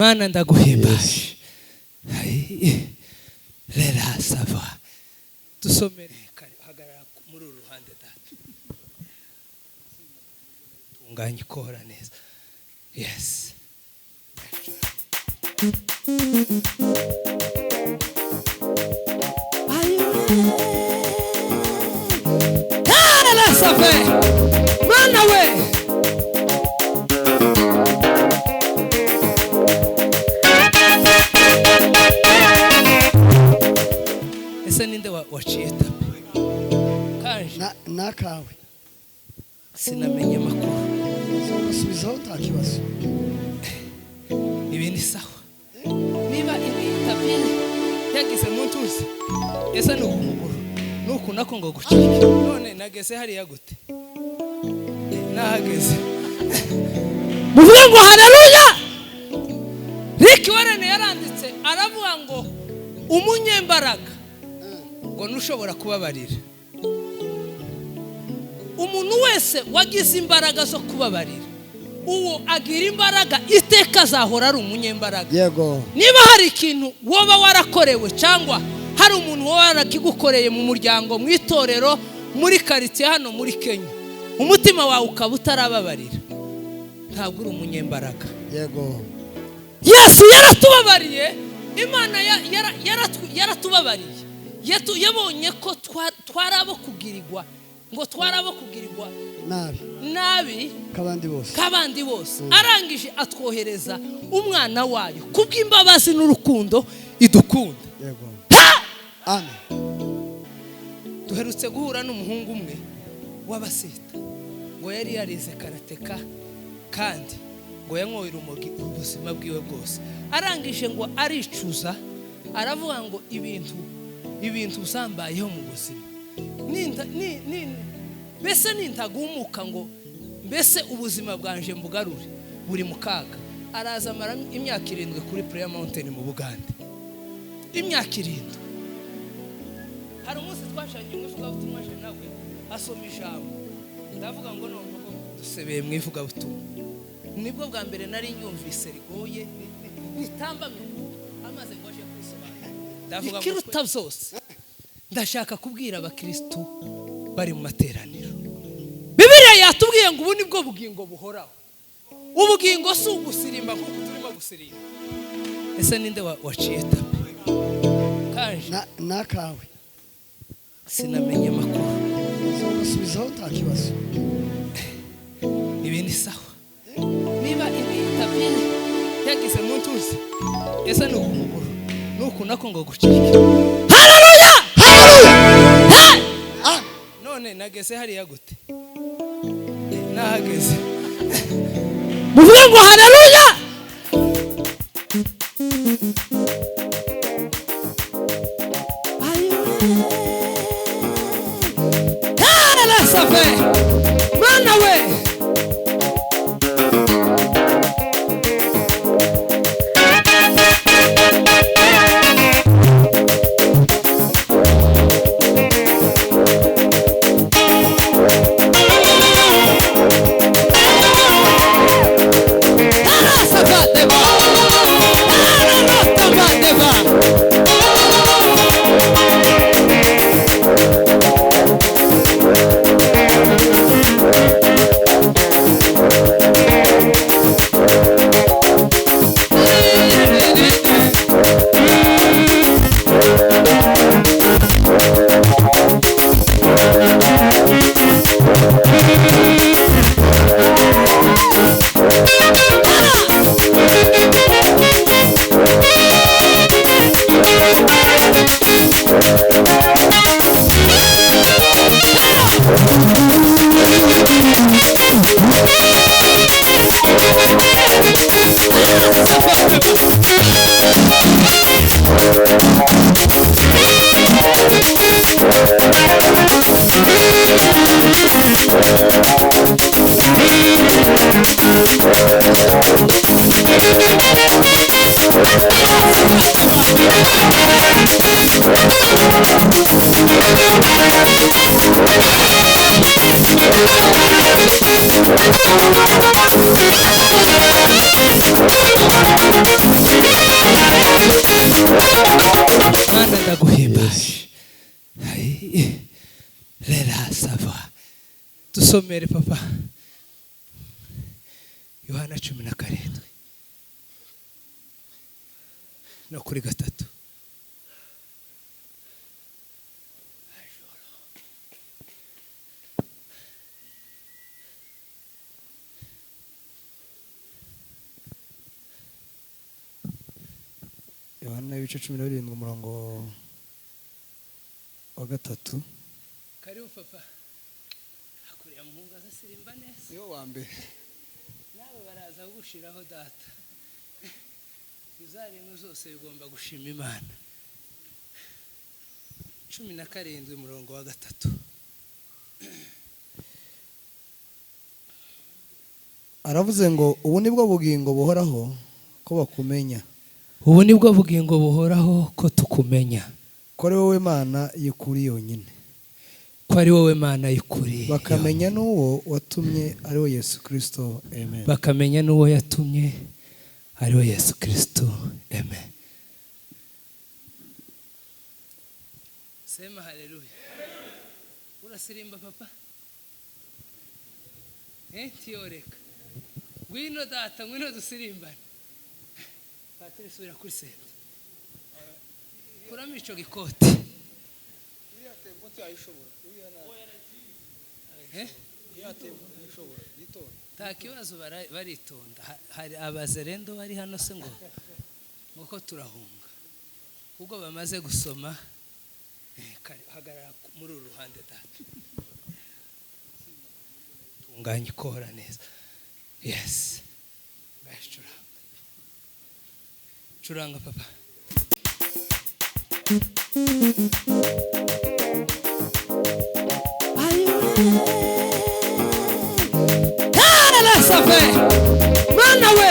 Mana ndaguhimbaje. Rera sava dusomere hagarara muri uru ruhande data, tunganye ikora neza. Yes. Mana we ese ninde waciye tapi kanje nakawe sinamenye amakuru usubizaho nta kibazo. Ibi ni sawa niba ibi tapi yagize mu ntuzi ese ni ukumuguru nuku nako ngo gucike none nageze hariya gute nahageze muvuge ngo haleluya. Rick Warren yaranditse aravuga ngo umunyembaraga ngo nushobora kubabarira. Umuntu wese wagize imbaraga zo kubabarira uwo agira imbaraga iteka azahora ari umunyembaraga. Yego. Niba hari ikintu woba warakorewe cyangwa hari umuntu woba warakigukoreye mu muryango, mu itorero, muri quartier hano muri Kenya, umutima wawe ukaba utarababarira, ntabwo uri umunyembaraga. Yego. Yesu yaratubabariye, Imana yaratubabariye. Yabonye ko twarabo kugirirwa, ngo twarabo kugirirwa nabi nabi kabandi bose, kabandi bose. Arangije atwohereza umwana wayo kubw'imbabazi n'urukundo idukunda. Yego. Amen. Duherutse guhura n'umuhungu umwe w'abasita ngo yari yarize karateka kandi ngo yanyoye urumogi ubuzima bwiwe bwose. Arangije ngo aricuza aravuga ngo ibintu uzambayeho mu buzima mbese nintagumuka ngo mbese ubuzima bwanje mbugarure buri mu kaga. Araza amara imyaka 7 kuri Prayer Mountain mu Bugande, imyaka 7. Hari umunsi twashanye mu ivugabutumwa je nawe asoma ijambo ndavuga ngo none dusebeye mu ivugabutumwa. Nibwo bwa mbere nari nyumvise rigoye ritambamye amaze ngo aje kwisobanura. Ndavuga ngo ikiruta byose ndashaka kubwira abakristo bari mu materaniro. Bibiliya yatubwiye ngo ubu nibwo bugingo buhoraho. Ubugingo si ugusirimba nkuko turimo gusirimba. Ese ninde waciye tapi kanje nakawe sinamenye amakuru usubizaho nta kibazo. Ibi ni sawa niba ibi tapi yagize mu ntuzi ese ni ukumuguru nuku nako ngo gucike. Haleluya. Ah. None nageze hariya gute nahageze muvuge ngo haleluya. Mana we bose. Rera sava. Tusomere papa. Yohana 17 no kuri 3. Yohana ibice 17 umurongo wa 3. Karibu papa. Akuriya muhungu azasirimba neza. Niyo wa mbere. Nawe baraza gushiraho data. Izaremwe zose bigomba gushima Imana. 17 umurongo wa 3. Aravuze ngo ubu nibwo bugingo buhoraho ko bakumenya. Ubu nibwo bugingo buhoraho ko tukumenya. Ko ari wowe Mana y'ukuri yonyine. Ko ari wowe Mana y'ukuri. Bakamenya n'uwo watumye ari we Yesu Kristo. Amen. Bakamenya n'uwo yatumye ari we Yesu Kristo. Amen. Sema haleluya. Urasirimba papa? Tiyoreka. Ngwino data, ngwino dusirimbane. Patiri subira kuri sente. Kuramo ico gikote. Iriya tempo ntiyayishobora. Iriya tempo ntiyayishobora. Yitonda. Nta kibazo, baritonda. Hari abazerendo bari hano se ngo uko turahunga. Ubwo bamaze gusoma, hagarara muri uru ruhande data. Tunganya ikora neza. Yes. Ngashuranga. Curanga papa. Safe. Mana we.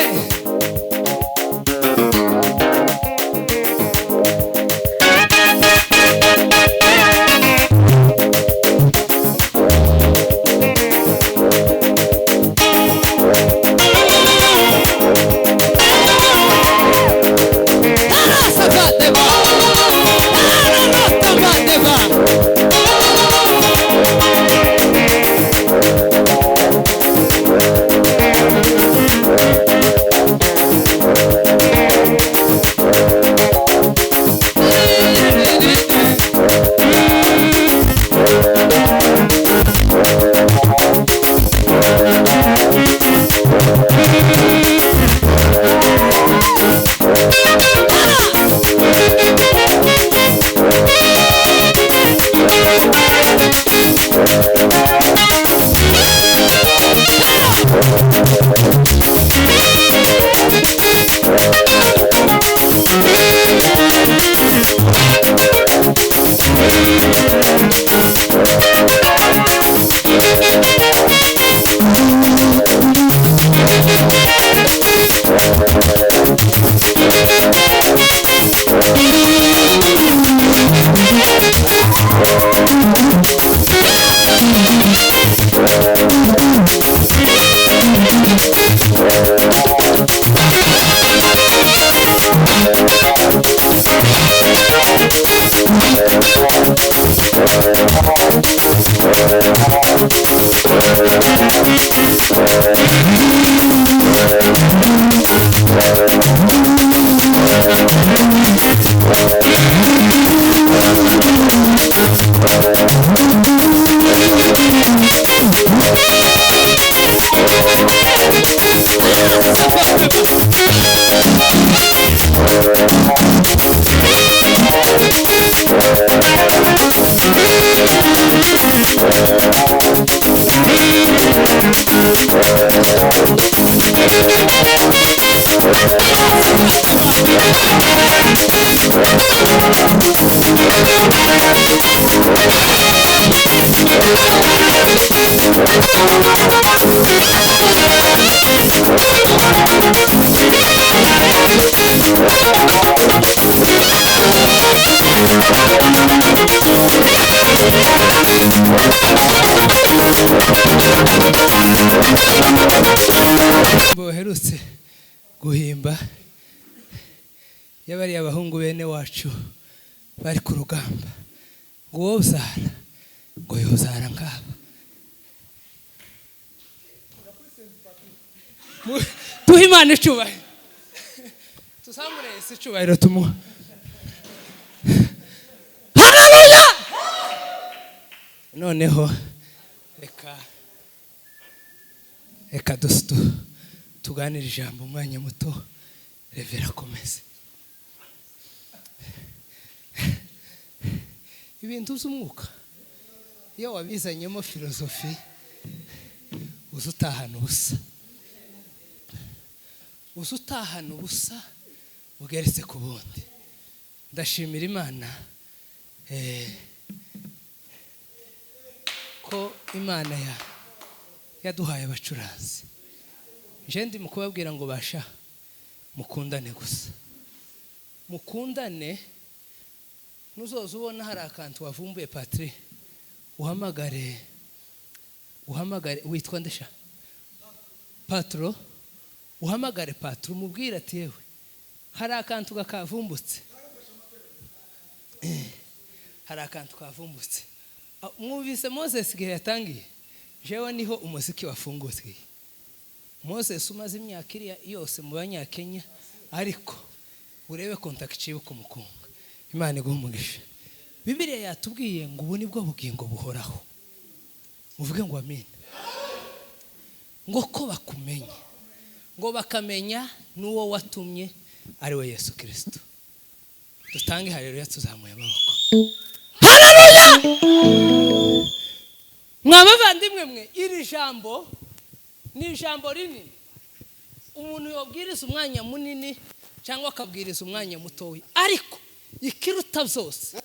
Boherutse guhimba yabari abahungu bene wacu Bari ku rugamba, ngo uwo uzara, ngo yozara ngaba. Duhe Imana icubahiro, tuzamure Yesu icubahiro, tumuha. Haleluya! Noneho reka tuganire ijambo umwanya muto. Revera akomeze ibintu by'umwuka. Iyo wabizanyemo filozofi, uza utahana ubusa, uza utahana ubusa bugeretse ku bundi. Ndashimira Imana ko Imana yaduhaye abacuranzi. Nje ndi mu kubabwira ngo basha mukundane gusa, mukundane. Nuzoza ubona hari akantu wavumbuye, Patri, uhamagare, uhamagare. Witwa ndesha? Patro. Uhamagare patro, umubwire ati: "Yewe, hari akantu kakavumbutse." Hari akantu kavumbutse. Mwumvise Moses igihe yatangiye? Jewe niho umuziki wafungutse. Moses umaze imyaka iriya yose mu Banyakenya, ariko urebe contact cibuka umukunga. Imana iguhe umugisha. Bibiliya yatubwiye ngo ubu nibwo bugingo buhoraho. Muvuge ngo amen. Ngo ko bakumenye, ngo bakamenya n'uwo watumye, ari we Yesu Kirisito. Dutange haleluya tuzamuye amaboko. Haleluya! Mwa bavandimwe mwe, iri jambo ni ijambo rinini, umuntu yabwiriza umwanya munini cyangwa akabwiriza umwanya mutoya. Ariko ikiruta byose,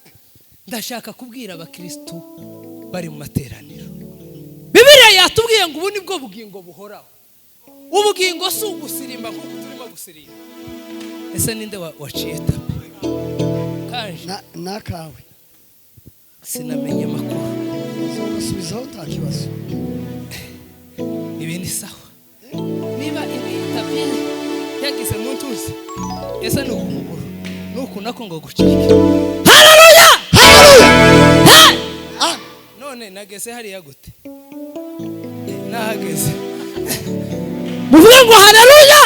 ndashaka kubwira abakirisitu bari mu materaniro. Bibiliya yatubwiye ngo ubu ni bwo bugingo buhoraho. Ubugingo si ugusirimba nk'uku turimo gusirimba. Ese ninde waciye tapi kanje? Nakawe. Sinamenye amakuru. Uzogasubizaho, nta kibazo. Ibi ni sawa. Niba iyi tapi yagize mu ntuzi, ese ni ukumuguru ni uku nako ngo gucike? Haleluya! Hey! Ah! None nageze hariya gute? Nahageze. Muvuge ngo haleluya!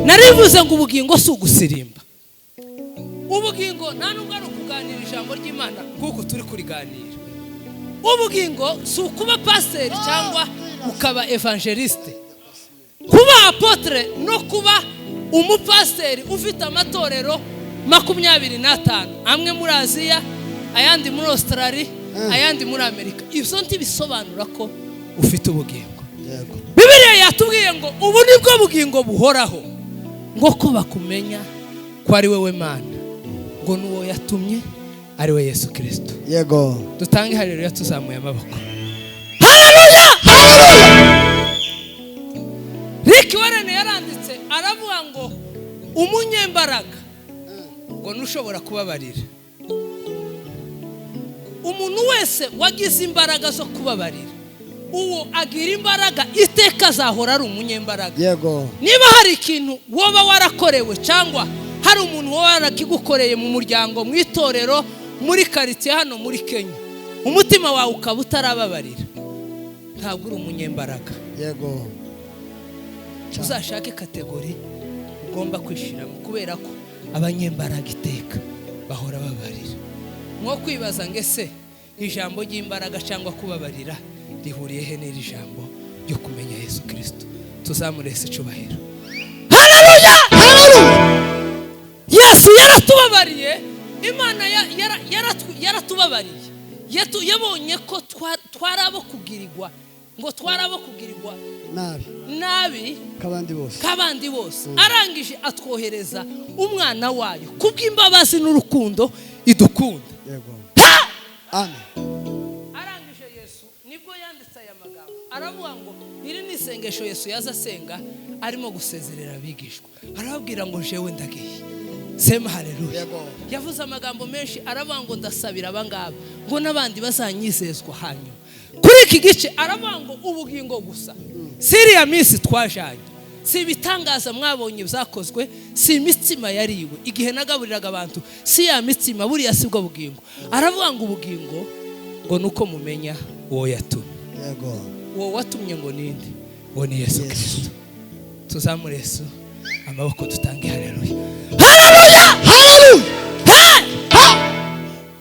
Narivuze ngo ubugingo si ugusirimba. Ubugingo nta nubwo ari ukuganira ijambo ry'Imana nk'uku turi kuriganira. Ubugingo si ukuba pasiteri cyangwa ukaba evangeliste, kuba apôtre no kuba umupasiteri ufite amatorero 25, amwe muri Aziya, ayandi muri Australia, ayandi muri Amerika. Ibyo ntibisobanura ko ufite ubugingo. Bibiliya yatubwiye ngo ubu ni bwo bugingo buhoraho, ngo ko bakumenya ko ari wowe Mana, ngo n'uwo yatumye, ari we Yesu Kirisito. Dutange haleluya tuzamuye amaboko. Haleluya! Rick Warren yaranditse, aravuga ngo umunyembaraga ngo ntushobora kubabarira. Umuntu wese wagize imbaraga zo kubabarira, uwo agira imbaraga iteka, azahora ari umunyembaraga. Niba hari ikintu woba warakorewe, cyangwa hari umuntu woba warakigukoreye mu muryango, mu itorero, muri karitsiye hano muri Kenya, umutima wawe ukaba utarababarira, ntabwo uri umunyembaraga. Uzashake category ugomba kwishiramo, kubera ko abanyembaraga iteka bahora babarira. Nko kwibaza ngo ese ijambo ry'imbaraga cyangwa kubabarira rihuriye he n'iri jambo ryo kumenya Yesu Kirisito? Tuzamurese icubahiro. Haleluya! Yesu yaratubabariye. Imana yaratubabariye. Yabonye ko twari abo kugirirwa, ngo twari abo kugirirwa nabi nabi k'abandi bose. K'abandi bose. Arangije atwohereza umwana wayo kubw'imbabazi n'urukundo idukunda. Amen. Arangije Yesu nibwo yanditse aya magambo, aravuga ngo iri ni isengesho Yesu yaza asenga arimo gusezerera abigishwa. Arababwira ngo: "Jewe ndagiye." Sema haleluya. Yavuze amagambo menshi, aravuga ngo: "Ndasabira abangaba, ngo n'abandi bazanyizezwa hanyuma." Kuri iki gice aravuga ngo ubugingo gusa, siriya minsi twajanye. Si ibitangaza mwabonye byakozwe, si imitsima yariwe igihe nagaburiraga abantu, si ya mitsima, buriya si bwo bugingo. Aravuga ngo ubugingo ngo ni uko mumenya uwo yatumye. Uwo watumye ngo ninde? Uwo ni Yesu Yesu. Kirisito. Tuzamure Yesu amaboko, dutange haleluya, haleluya, haleluya.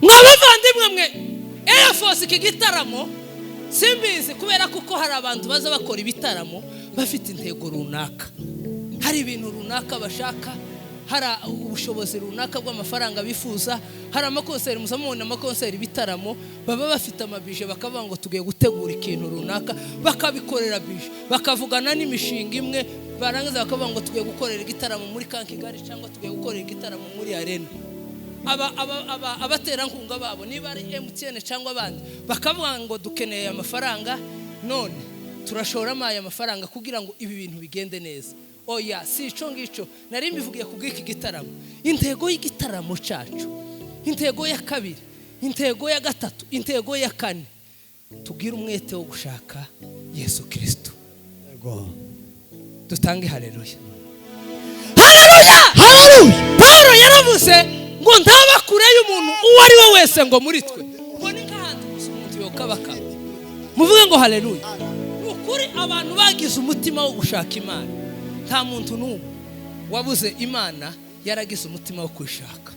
Mwa bavandimwe mwe, Air Force, iki gitaramo simbizi, kubera kuko hari abantu baza bakora ibitaramo bafite intego runaka, hari ibintu runaka bashaka, hari ubushobozi runaka bw'amafaranga bifuza. Hari amakonseri, muza mubona amakonseri, ibitaramo, baba bafite amabije, bakavuga ngo tugiye gutegura ikintu runaka, bakabikorera bije, bakavugana n'imishinga imwe, barangiza bakavuga ngo tugiye gukorera igitaramo muri Camp Kigali cyangwa tugiye gukorera igitaramo muri Arena. Abaterankunga babo, niba ari MTN cyangwa abandi, bakavuga ngo dukeneye amafaranga, none turashoramo aya mafaranga kugira ngo ibi bintu bigende neza. Oya, si ico ngico nari mbivugiye ku bw'iki gitaramo. Intego y'igitaramo cyacu, intego ya kabiri, intego ya gatatu, intego ya kane, tugire umwete wo gushaka Yesu Kirisito. Dutange haleluya, haleluya, haleluya. Paul yaravuze ngo ntaba kure y'umuntu uwo ari we wese ngo muri twe, ngo ni nk'ahantu gusa umuntu yokabakaba. Muvuge ngo haleluya. Ni ukuri, abantu bagize umutima wo gushaka Imana, nta muntu n'umwe wabuze Imana yaragize umutima wo kuyishaka.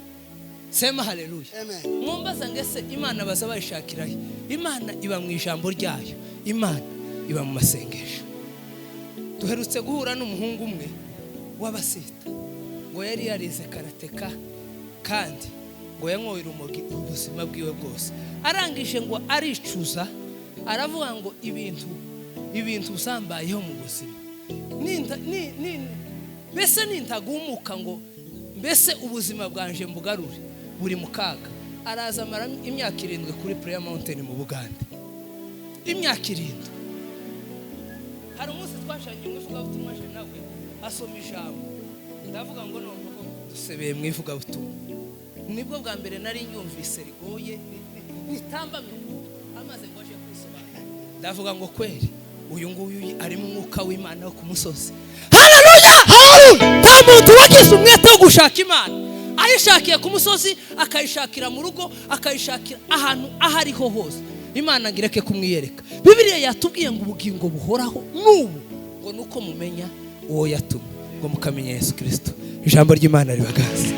Sema haleluya. Amen. Mwumbaza ngo ese Imana baza bayishakirahe? Imana iba mu ijambo ryayo, Imana iba mu masengesho. Duherutse guhura n'umuhungu umwe w'abasita, ngo yari yarize karateka, kandi ngo yanyoye urumogi ubuzima bwiwe bwose. Arangije ngo aricuza, aravuga ngo ibintu uzambayeho mu buzima, mbese nintagumuka ngo mbese ubuzima bwanje mbugarure, buri mu kaga. Araza amara imyaka 7 kuri Prayer Mountain mu Bugande, imyaka 7. Hari umunsi twashanye mu ivugabutumwa, aje nawe asoma ijambo, ndavuga ngo noneho dusebeye mu ivugabutumwa. Nibwo bwa mbere nari nyumvise rigoye, ritambamye, amaze ngo aje kwisobanura, ndavuga ngo kweri uyu nguyu ari mu mwuka w'Imana wo ku musozi. Haleluya! Nta muntu wagize umwete wo gushaka Imana, ayishakiye ku musozi, akayishakira mu rugo, akayishakira ahantu aho ariho hose, Imana ngo ireke kumwiyereka. Bibiliya yatubwiye ngo ubugingo buhoraho n'ubu ngo ni uko mumenya uwo yatumye, ngo mukamenya Yesu Kirisito. Ijambo ry'Imana ribagaze.